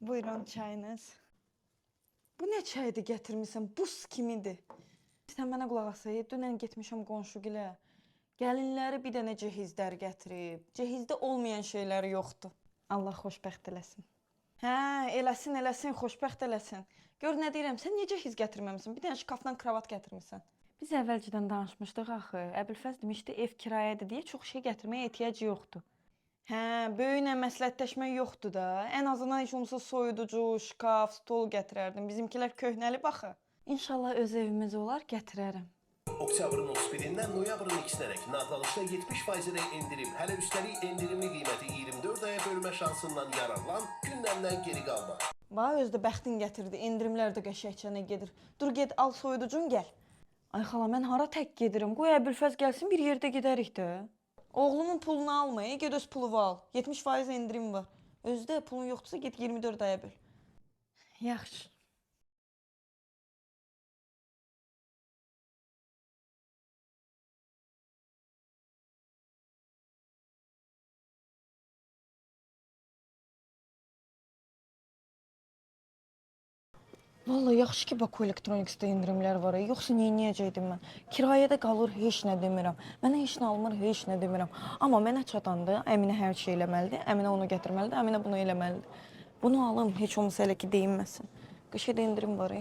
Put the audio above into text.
Buyurun çayınız. Bu nə çaydı gətirmisən? Buz kimidir. Sən mənə qulaq as. Dünən getmişəm qonşugilə. Gəlinləri bir dənə cehizlər gətirib. Cehizdə olmayan şeyləri yoxdur. Allah xoşbəxt eləsin. Hə, eləsin, eləsin, xoşbəxt eləsin. Gör nə deyirəm, sən niyə cehiz gətirməmisən? Bir dənə şkafdan kravat gətirmisən. Biz əvvəlcədən danışmışdıq axı. Əbülfəz demişdi, ev kirayədir deyə çox şey gətirməyə ehtiyac yoxdur. Hə, böyüklə məsləhətləşmək yoxdur da. Ən azından heç olmasa soyuducu, şkaf, stol gətirərdim. Bizimkilər köhnəlib axı. İnşallah öz evimiz olar, gətirərəm. Oktyabrın 31-dən noyabrın 2-sinədək Nağdalışda 70%-ədək endirim, hələ üstəlik endirimli qiyməti 24 aya bölmə şansından yararlan, gündəmdən geri qalma. Bax, özü də bəxtin gətirdi. Endirimlər də qəşəngcənə gedir. Dur get al soyuducun gəl. Ay xala, mən hara tək gedirəm? Qoy Əbülfəz gəlsin, bir yerdə gedərik də. Oğlumun pulunu alma, get öz puluvu al. 70% endirim var. Özü də pulun yoxdursa get 24 aya böl. Yaxşı. Vallahi yaxşı ki Baku Electronics-də endirimlər var. Yoxsa nə edəcəkdim mən? Kirayədə qalır, heç nə demirəm. Mənə heç nə almır, heç nə demirəm. Amma mənə çatanda Əminə hər şey eləməlidir. Əminə onu gətirməlidir, Əminə bunu eləməlidir. Bunu alım, heç olmasa elə ki deyinməsin. Qışa da endirim var.